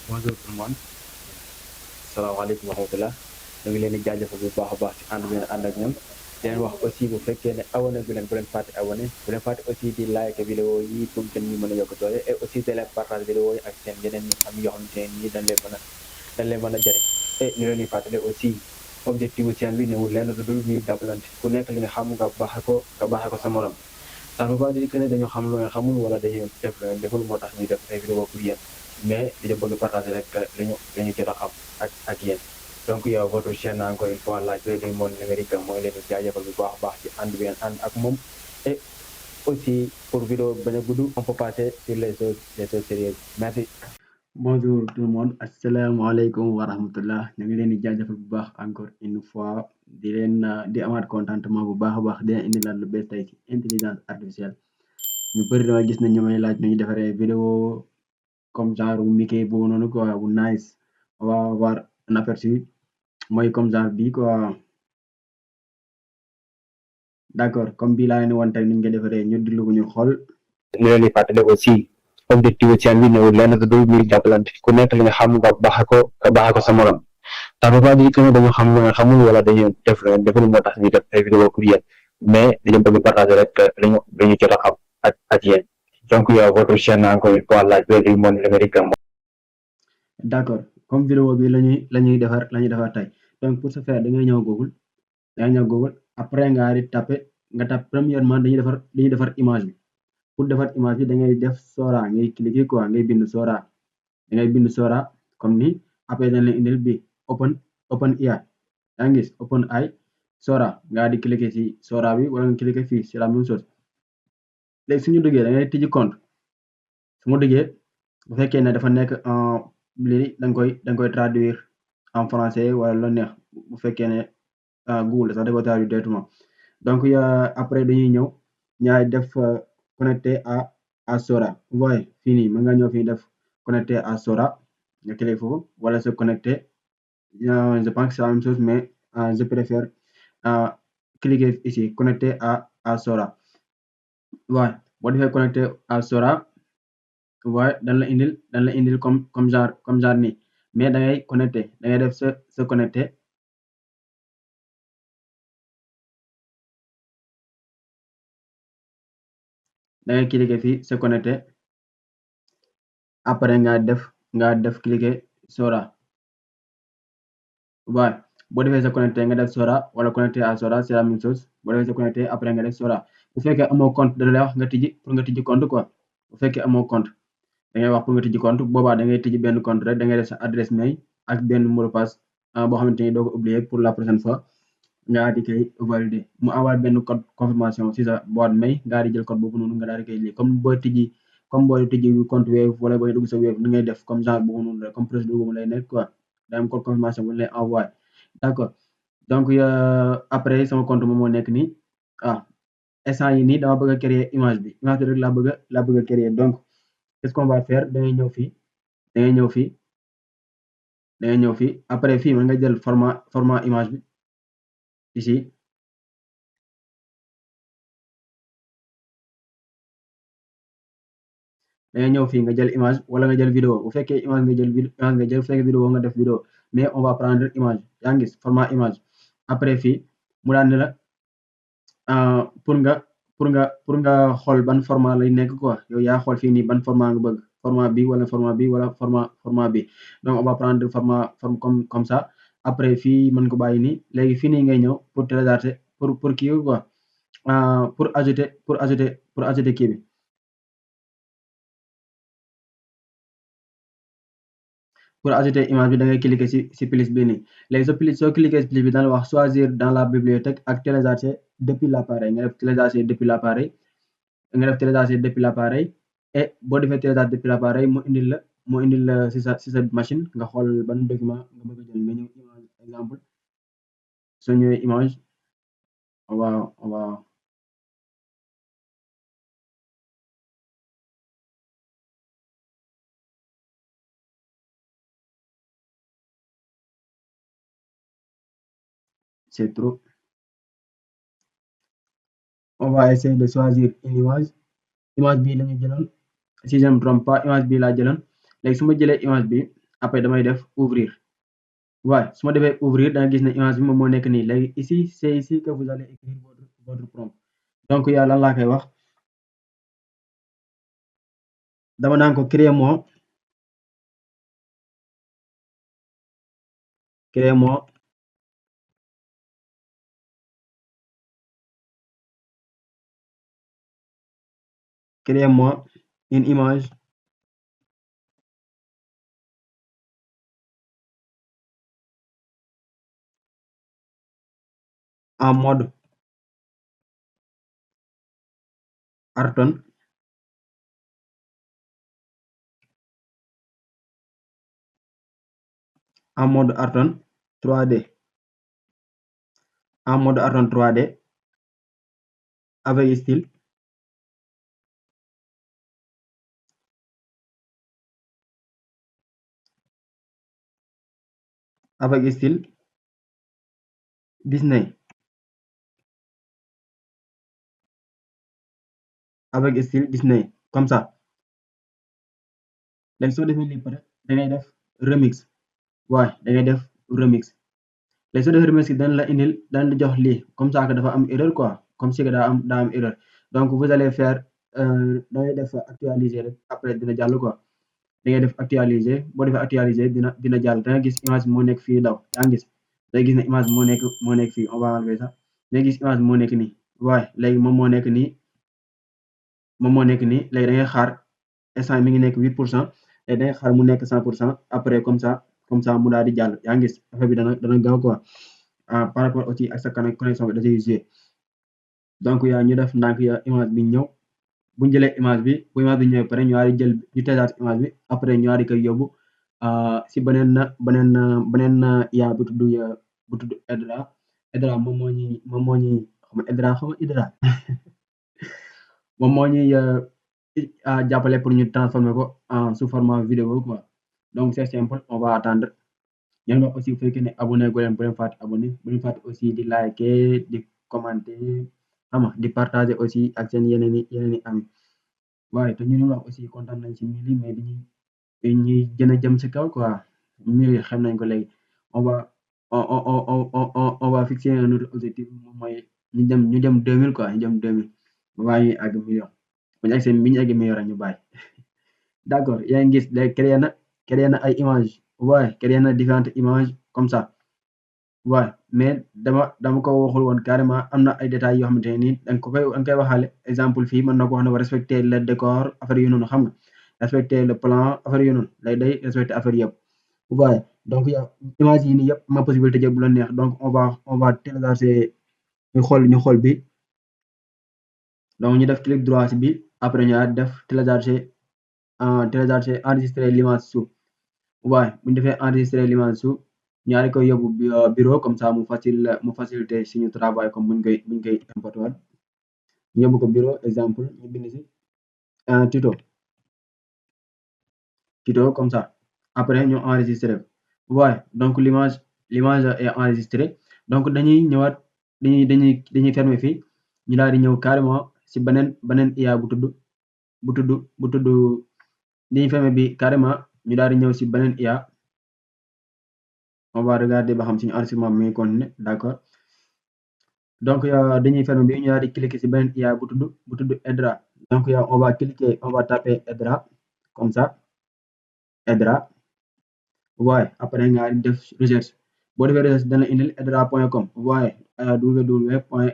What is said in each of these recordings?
Bonjour tout le monde. Salaamaaleykum wa rahmatulah. ñu ngi leen di jaajëfal bu baax a baax ci ànd bi ngeen ànd ak ñoom. di leen wax aussi bu fekkee ne abonné bu leen fàtte abonné bu leen fàtte aussi di like vidéo yi pour que ñu mën a yokk doole et aussi de leen partage vidéo yi ak seen yeneen ñi am yoo xamante ne nii dañ leen mën a jëriñ. et ñu leen di fàttali aussi objectif bu chaîne bi newul lenn lu dul ñuy jàppalante ku nekk li nga xam nga baaxee ko sa morom. ça ne veut pas dire que ne dañoo xam lu ngeen xamul wala dañuy def lu ngeen deful moo tax ñuy def ay vidéo pour yéen mais dañoo bëgg partager rek li ñu jot a xam ak yéen. donc yow votre chaîne encore une fois la Clé du Monde Numérique mooy leen di jaajëfal bu baax a baax ci ànd bi ngeen ànd ak moom. Et aussi pour vidéo bañ a gudd on peut passer sur les choses sérieuses. Merci. Bonjour tout le monde, asalaamaaleykum wa rahmatullah. ñu ngi leen di jaajëfal bu baax encore une fois di leen di amaat contentement bu baax a baax di leen indi laat lu bees tey ci intelligence artificielle ñu bëri dama gis ne ñu may laaj nu ñu defaree vidéo comme genre Mickey boobu noonu quoi bu nice on va avoir un aperçu mooy comme genre bii quoi d'accord comme bii laa leen di wan tey nu ñu koy defaree ñu déglu ko ñu xool. ñu leen di fàttali aussi objectif chaîne bi newul lenn lu dul ñuy jàppalante ku nekk li nga xam nga baaxee ko sa morom. ça veut pas dire que ne dañoo xam lu ngeen xamul wala dañuy def lu ngeen deful moo tax ñuy def ay vidéo pour yéen mais dañoo bëgg partager rek li ñu jot a xam ak yéen. donc yow votre chaîne encore une fois la Clé du Monde Numérique. D'accord comme vidéo bi la ñuy defar tey donc pour ce faire da ngay ñëw Google après nga tapé premièrement dañuy defar image bi pour defar image bi da ngay def Sora ngay cliquer quoi ngay bind Sora da ngay bind Sora comme ni après dañ lay indil bi OpenAI yaa ngi gis OpenAI Sora nga di cliquer ci Sora bi wala nga cliquer fii c'est la même chose léegi suñu duggee da ngay tijji compte su ma duggee bu fekkee ne dafa nekk lii da nga koy traduire en français wala lu la neex bu fekkee ne Google sax da koy traduire directement donc après dañuy ñëw ñaay def connecté à Sora vous voyez fii nii mën nga ñëw fii def connecté à Sora nga cliquer foofu wala se connecter je pense que c'est la même chose mais je préfère cliquer ici connecté à Sora waaye boo defee connecté à Sora waaye dañ la indil comme genre nii mais da ngay connecté da ngay def se connecté da ngay cliquer fii se connecté après nga def cliquer Sora waaye boo defee se connecté nga def Sora wala connecté à Sora c'est la même chose boo defee se connecté après nga def Sora bu fekkee amoo compte da lay wax nga tijji compte quoi bu fekkee amoo compte da ngay wax pour nga tijji compte boobaa da ngay tijji benn compte rek da ngay def sa adresse mail ak benn mot de passe boo xamante ni doo ko oublier pour la prochaine fois nga di koy valider mu envoyé benn code confirmation si sa boîte mail nga di jël code boobu noonu nga daal di koy lii comme booy tijji compte Wave wala booy dugg sa Wave ni ngay def comme genre boobu noonu rek comme procédure boobu lay nekk quoi day am code confirmation bu ñu lay envoyé d'accord donc après sama compte moom moo nekk nii instant yi nii dama bëgg a créer image bi rek laa bëgg a créer donc qu'est-ce qu'on va faire da ngay ñëw fii après fii mën nga jël format image bi ici da ngay ñëw fii nga jël image wala nga jël vidéo bu fekkee image nga jël bu fekkee vidéo nga def vidéo mais on va prendre image yaa ngi gis format image après fii mu daan ne la pour nga xool ban format lay nekk quoi yow yaa xool fii nii ban format nga bëgg format bi wala format bi donc on va prendre format comme ça après fii mën ko bàyyi nii léegi fii nii ngay ñëw pour télécharger pour kii quoi pour ajouter kii bi pour ajouter image bi da ngay cliquer ci plus bi nii léegi soo cliquer ci plus bi dana wax choisir dans la bibliothèque ak télécharger depuis l'appareil nga def télécharger depuis l'appareil et boo defee télécharger depuis l'appareil mu indil la ci sa machine nga xool ban document nga bëgg a jël nga ñëw image exemple soo ñëwee image on va c'est trop on va essayer de choisir une image bii la ñu jëloon si je ne me trompe pas image bii laa jëloon léegi su ma jëlee image bi après damay def ouvrir waaye su ma defee ouvrir da nga gis ne image bi moom moo nekk nii léegi ici c'est ici que vous allez écrire votre prompt donc yaa lan laa koy wax dama naan ko créer-moi une image en mode Arton en mode Arton 3D en mode Arton 3D avec style Disney comme ça léegi soo defee lii pare da ngay def remix waaye da ngay def remix léegi soo defee remix dañ la indil dañ la jox lii comme ça que dafa am erreur quoi comme si que daa am erreur donc vous allez faire da ngay def actualiser rek après dina jàll quoi da ngay def actualiser boo defee actualiser dina jàll da nga gis image bi moo nekk fii daw yaa ngi gis day gis ne image bi moo nekk fii on va enlever ça da gis image bi moo nekk nii waaye léegi moom moo nekk nii léegi da ngay xaar instant mi ngi nekk 8% léegi da ngay xaar mu nekk 100% après comme ça mu daal di jàll yaa ngi gis affaire bi dana gaaw quoi par rapport aussi ak sa connexion bi da ciy jouer donc yaa ñu def ndànk ya image bi ñëw bu ñu jëlee image bi bu image bi ñëwee pare ñu daal di jël ñu télécharge image bi après ñu daal di koy yóbbu si beneen IA bu tudd Edra moom moo ñuy xam Edra moom moo ñuy jàppale pour ñu transformer ko en sous format vidéo quoi donc c'est simple on va attendre ngeen wax aussi bu fekkee ne abonné gu leen bu leen fàtte abonné bu leen fàtte aussi di liker di commenter xam nga di partager aussi ak seen yeneen i am waaye te ñu wax aussi kontaan nañ ci mili mais dañuy gën a jëm ci kaw quoi mili xam nañ ko léegi on va on va fixer un autre objectif moom mooy ñu jëm 2000 quoi ñu jëm 2000 waaye ñuy àgg million bu ñu àggee million rek ñu bàyyi d'accord yaa ngi gis léegi créé na ay image waaye créé na différentes images comme ça waaye mais dama ko waxul woon carrément am na ay détails yoo xamante ne nii da nga koy waxaale exemple fii mën na ko wax ne respecter le décor affaire yu noonu xam nga respecter le plan affaire yu noonu lay day respecter affaire yëpp waaye donc yow image yi nii yëpp ma possibilité jël bu la neex donc on va télécharger ñu xool bi donc ñu def clic droit si bi après ñu def télécharger enregistrer l'image suuf waaye bu ñu defee enregistrer l'image suuf ñaari koy yóbbu bureau comme ça mu faciliter suñu travail comme buñ koy importer waat ñu yóbbu ko bureau exemple ñu bind ci tuto comme ça après ñu enregistrer waaye donc l'image est enregistrée donc dañuy ñëwaat dañuy fermer fii ñu daal di ñëw carrément ci beneen IA bu tudd dañuy fermer bi carrément ñu daal di ñëw ci beneen IA on va regarder ba xam suñu enregistrement bi muy continuer d'accord donc dañuy fermer bi ñu daal di cliquer ci beneen IA bu tudd Edra donc on va taper Edra comme ça Edra waaye après nga def recherche boo defee recherche dana indil edra.com waaye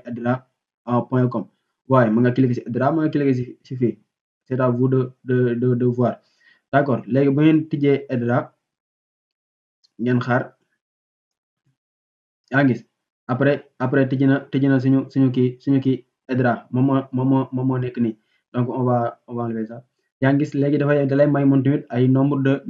www.edra.com waaye mën nga cliquer ci Edra mën nga cliquer ci fii c'est à vous de voir d'accord léegi bu ngeen tijjee Edra ngeen xaar yaa ngi gis après tijji na suñu kii Edra moom moo nekk nii donc on va enlever ça yaa ngi gis léegi dalay may moom tamit ay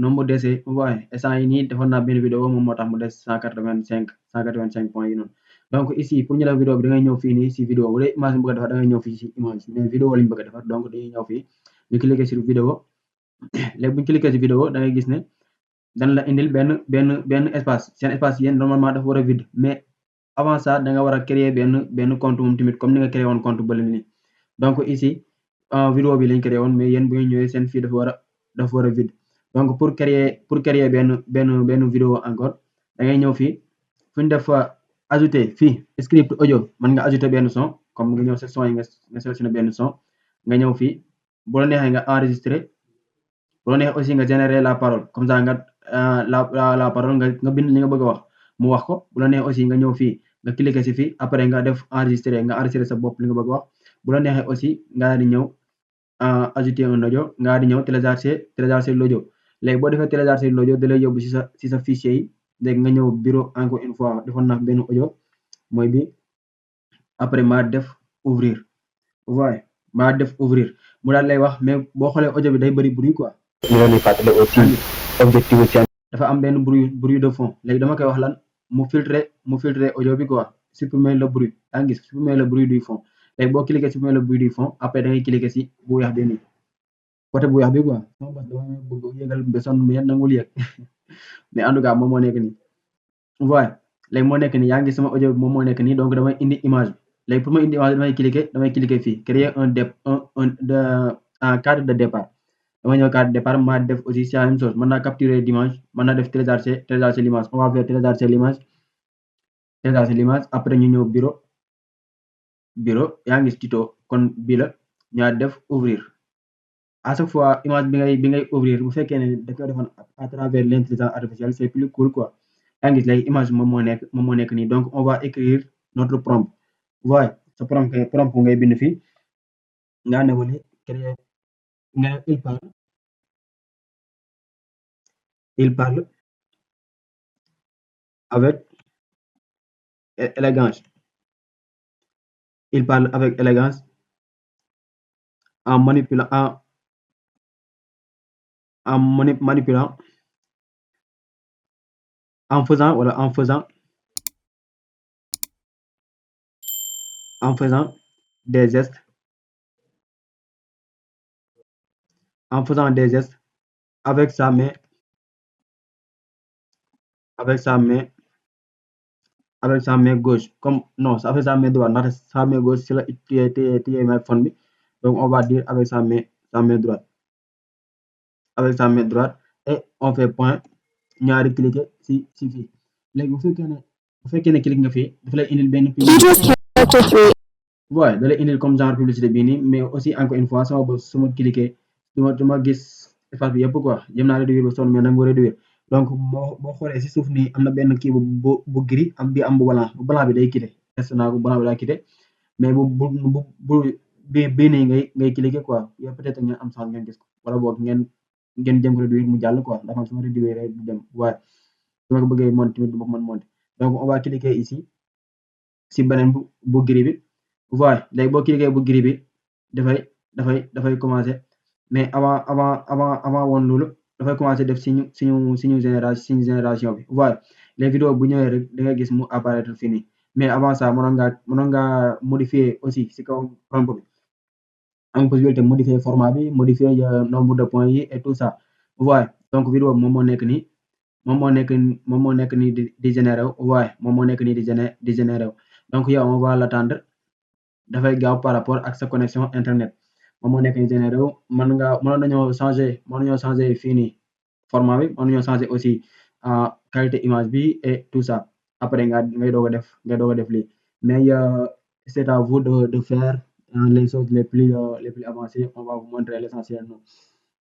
nombre d'essais waaye instant yi nii defoon naa benn vidéo moom moo tax mu des 185 points yi noonu donc ici pour ñu def vidéo bi da ngay ñëw fii nii si vidéo bu dee image bi bëgg a defar da ngay ñëw fii si image mais vidéo lañu bëgg a defar donc dañuy ñëw fii ñu cliquer sur vidéo léegi bu ñu cliquer si vidéo da ngay gis ne dan la indil benn espace seen espace yéen normalement dafa war a vide mais avant ça da nga war a créer benn compte moom tamit comme ni nga créé woon compte bële nii donc ici vidéo bi lañ créé woon mais yéen bu ngeen ñëwee seen fii dafa war a vide donc pour créer benn vidéo encore da ngay ñëw fii fu ñu def ajouter fii script audio mën nga ajouter benn son comme nga ñëw sa son yi nga sélectionné benn son nga ñëw fii bu la neexee nga enregistrer bu la neexee aussi nga générer la parole comme ça nga la parole nga bind li nga bëgg a wax mu wax ko bu la neexee aussi nga ñëw fii nga cliquer si fii après nga def enregistrer sa bopp li nga bëgg a wax bu la neexee aussi nga di ñëw ajouter un audio nga di ñëw télécharger l'audio léegi boo defee télécharger l'audio da lay yóbbu si sa fichier yi léegi nga ñëw bureau encore une fois defoon naa benn audio mooy bi après ma def ouvrir voilà ma def ouvrir mu daal lay wax mais boo xoolee audio bi day bëri bruit quoi. ñu leen di fàttali aussi objectif seen dafa am benn bruit de fond léegi dama koy wax lan mu filtrer audio bi quoi supprimer le bruit yaa ngi gis supprimer le bruit du fond léegi boo cliquer supprimer le bruit du fond après da ngay cliquer si bu weex bi nii côté bu weex bi quoi sama bas dama bëgg yëgal besoon mais nangul yëg mais en tout cas moom moo nekk nii voilà léegi moo nekk nii yaa ngi gis sama audio bi moom moo nekk nii donc damay indi image bi léegi pour ma indi image damay cliquer fii créer un cadre de départ dama ñëw cadre de départ ma def aussi c'est la même chose mën naa capturer l'image mën naa def télécharger l'image on va faire télécharger l'image après ñu ñëw bureau yaa ngi gis tuto kon bii la ñaa def ouvrir à chaque fois image bi ngay ouvrir bu fekkee ne da ko defoon à travers l'intelligence artificielle c'est plus cool quoi yaa ngi gis léegi image moom moo nekk nii donc on va écrire notre prompt voilà sa prompt ngay bind fii nga ne wala créer nga il parle avec élégance il parle avec élégance en manipulant en faisant des gestes avec sa main gauche comme non avec sa main droite ndaxte sa main gauche si la téye microphone bi donc on va dire avec sa main droite et on fait point ñaari cliquer si fii léegi bu fekkee ne clique nga fii dafa lay indil benn voilà da lay indil comme genre publicité bii nii mais aussi encore une fois sama bopp su ma cliquer du ma gis espace bi yëpp quoi jëm naa réduire ba sonn mais nag mu réduire donc boo xoolee si suuf nii am na benn kii bu gris am bu blanc bi day quitté test naa ko blanc bi daa quitté mais bu bii nii ngay cliquer quoi yow peut-être ngeen am sax ngeen gis ko wala boog ngeen jëm ko réduire mu jàll quoi ndax man su ma réduire du dem waaye su ma ko bëggee monter tamit du ma ko mën monter donc on va cliquer ici si beneen bu gris bi voilà léegi boo cliquer bu gris bi dafay commencer mais avant woon loolu dafay commencer def suñu génération bi voilà les vidéos bu ñëwee rek da ngay gis mu apparaître fii nii mais avant ça mënoon nga modifier aussi si kaw prompt bi am possibilité modifier format bi modifier nombre de points yi et tout ça voilà donc vidéo bi moom moo nekk nii di générer voilà moom moo nekk nii di générer donc yow on va l'attendre dafay gaaw par rapport ak sa connexion internet moom moo nekk ni généré wu mënoon nañoo changer fii nii format bi mën nañoo changer aussi qualité image bi et tout ça après ngay doog a def lii mais c'est à vous de faire les choses les plus avancées on va vous montrer l'essentiel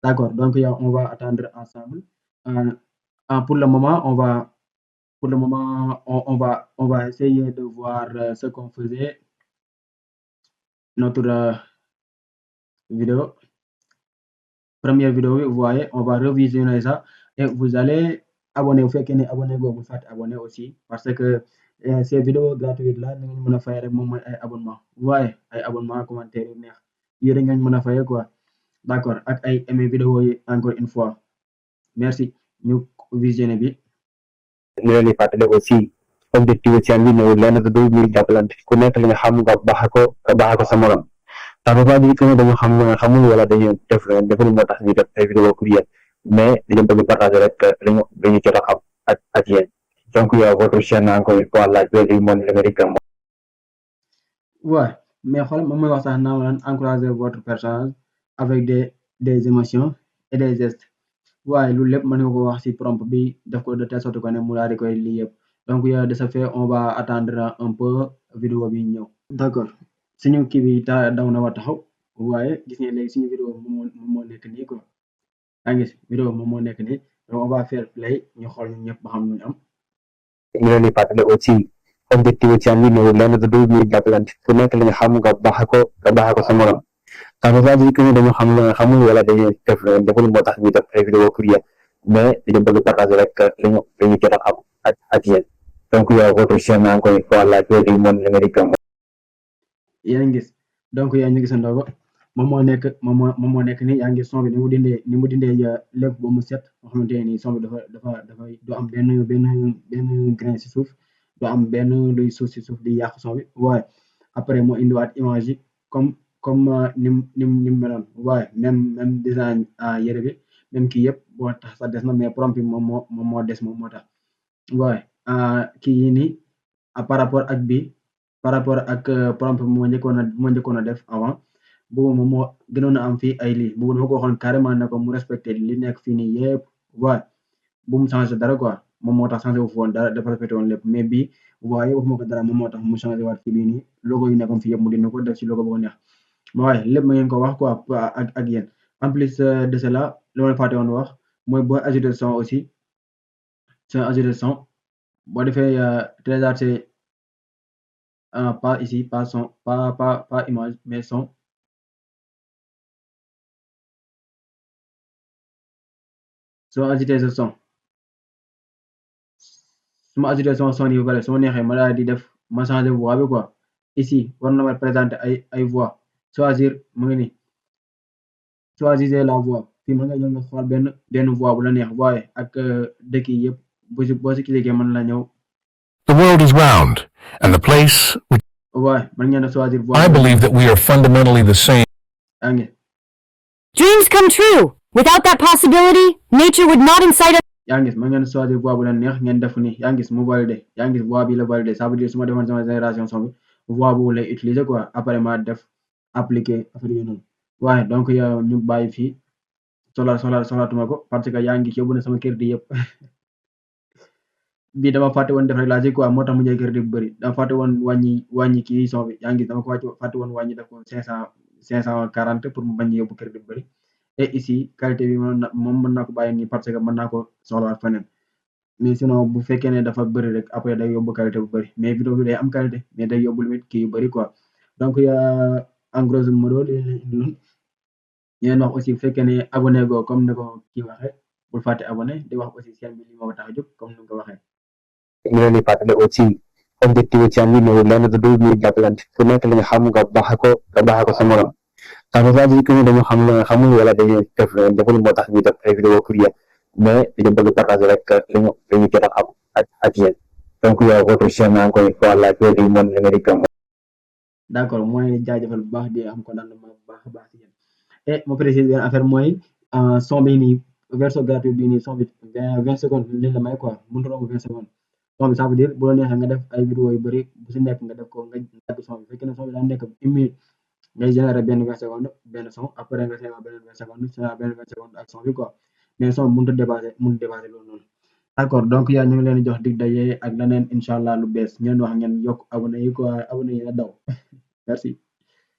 d'accord donc yow on va attendre ensemble pour le moment on va essayer de voir ce qu'on faisait notre vidéo première vidéo bi vous voyez on va revisionner ça et vous allez abonner bu fekkee ne abonné googu bu fàtte abonné aussi parce que ces vidéos gratuites là ni ngeen mën a fay rek moom mooy ay abonnement vous voyez ay abonnement commentaire yu neex yii rek ngeen mën a fayee quoi d'accord ak ay aimer vidéo yi encore une fois merci ñu visionner bi ñu leen di fàttali aussi objectif seen bi ñëwul lenn du muy jàppalante ku nekk li nga xam nga baaxe ko sa morom ça veut pas dire que dañu xam nga xamul wala dañu def defal moo tax ñu def ay vidéo pour yéen mais dañu bëgg partager rek dañu jot a xam ak yéen donc yow votre chaîne encore une fois la Gueule du Monde numérique ouais mais xool moom mooy wax sax naa leen encourager votre personnage avec des émotions et des gestes waaye loolu lépp mën nga ko wax si prompt bi def ko de telle sorte que ne mu daal di koy lii yëpp donc de ce fait on va attendre un peu vidéo bi ñëw. d'accord suñu kii bi daw na wa taxaw waaye gis ngeen léegi suñu vidéo moom moo nekk nii quoi yaa ngi gis vidéo moom moo nekk nii donc on va faire play ñu xool ñun ñëpp ba xam lu ñu am. ñu leen di fàttali aussi objectif ci am vidéo lenn du dul ñuy jàppalante ku nekk li nga xam nga baaxe ko sa morom ça veut pas dire que ne dañoo xam lu nga xamul wala dañuy def deful moo tax ñu def ay vidéo pour yéen mais dañu bëgg partager rek li ñu jot a xam ak yéen donc yow votre chaîne encore une fois la Clé du Monde numérique. yaa ngi gis donc yaa ngi gisandoo ko moom moo nekk nii yaa ngi gis son bi ni mu dindee lépp ba mu set nga xamante ne nii son bi dafa du am benn grain si suuf du am benn luy suuf si suuf di yàq son bi waaye après moo indiwaat image yi comme ni mu meloon waaye même design yére bi même kii yëpp boo tax sax des na mais prompt bi moom moo des moom moo tax waaye kii yi nii par rapport ak prompt bi moo njëkkoon a def avant boobu moom moo gënoon a am fii ay lii boobu dama ko waxoon carrément ne ko mu respecté li nekk fii nii yëpp waaye bu mu changé dara quoi moom moo tax changé wu fi woon dara dafa respecté woon lépp mais bii waaye waxuma ko dara moom moo tax mu changé waat fii nii logo yu nekkoon fii yëpp mu dindi ko def ci logo bu ko neex waaye lépp ma ngeen ko wax quoi ak yéen en plus de cela li ma fàtte woon wax mooy boo ajouté son aussi soo ajouté son boo defee télécharger pas ici pas son pas image mais son soo ajouté sa son su ma ajouté son yi ba pare su ma neexee ma daal di def ma changé voix bi quoi ici war na ma présenter ay voix choisir mu ngi nii choisissez la voix fii mën nga ñëw nga xool benn voix bu la neex waaye ak dëkk yi yëpp boo si cliquer mën la ñëw. The world is round, and the place which waaye mën ngeen a choisir voix. I believe that we are fundamentally the same. yaa ngi. Dreams come true. Without that possibility, nature would not incite us. yaa ngi gis mën ngeen a choisir voix bu la neex ngeen def nii yaa ngi gis mu validé yaa ngi gis voix bi la validé ça veut dire su ma defoon sama génération son bi voix boobu lay utiliser quoi après ma def appliquer affaire yooyu noonu waaye donc yow ñu bàyyi fii soxlaatuma ko parce que yaa ngi yóbbu na sama crédit yëpp bii dama fàtte woon def réglage yi quoi moo tax mu jël crédit bu bëri dama fàtte woon wàññi kii son bi yaa ngi gis dama ko fàtte woon wàññi def ko 540 pour mu bañ a yóbbu crédit bu bëri et ici qualité bi moom mën naa ko bàyyi nii parce que mën naa ko soxlawaat feneen mais sinon bu fekkee ne dafa bëri rek après day yóbbu qualité bu bëri mais vidéo bi day am qualité mais day yóbbu limite kii yu bëri quoi donc en grosso modo li leen indiloon yéen wax aussi bu fekkee ne abonné go comme ni ko kii waxee bul fàtte abonné di wax aussi chaîne bi li moo ko tax a jóg comme ni nga ko waxee. ñu leen di fàttali aussi objectif ci am vidéo lenn du dul ñuy jàppalante ku nekk li nga xam nga baaxe ko sa morom ça veut pas dire que ne dañoo xam lu nga xamul wala dañuy def deful moo tax ñu def ay vidéo pour yéen mais dañu bëgg partager rek li ñu jot a xam ak yéen donc yow votre chaîne encore une fois la Clé du Monde numérique. d'accord mooy jaajëfal bu baax di am contentement bu baax a baax ci yéen et ma précise benn affaire mooy son bi nii version gratuite bii nii son bi 20 secondes lañ la may quoi mënut a romb 20 secondes son bi ça veut dire bu la neexee nga def ay vidéo yu bëri bu si nekk nga def ko nga dagg son bi fekkee ne son bi daa nekk 1 minute ngay générer benn 20 secondes benn son après nga générer benn 20 secondes générer benn 20 secondes ak son bi quoi mais son bi mënut a dépasser loolu noonu. d'accord donc yaa ñu ngi leen di jox dig daje ak leneen incha allah lu bees ngeen wax ngeen yokk abonné yi quoi abonné yi na daw merci.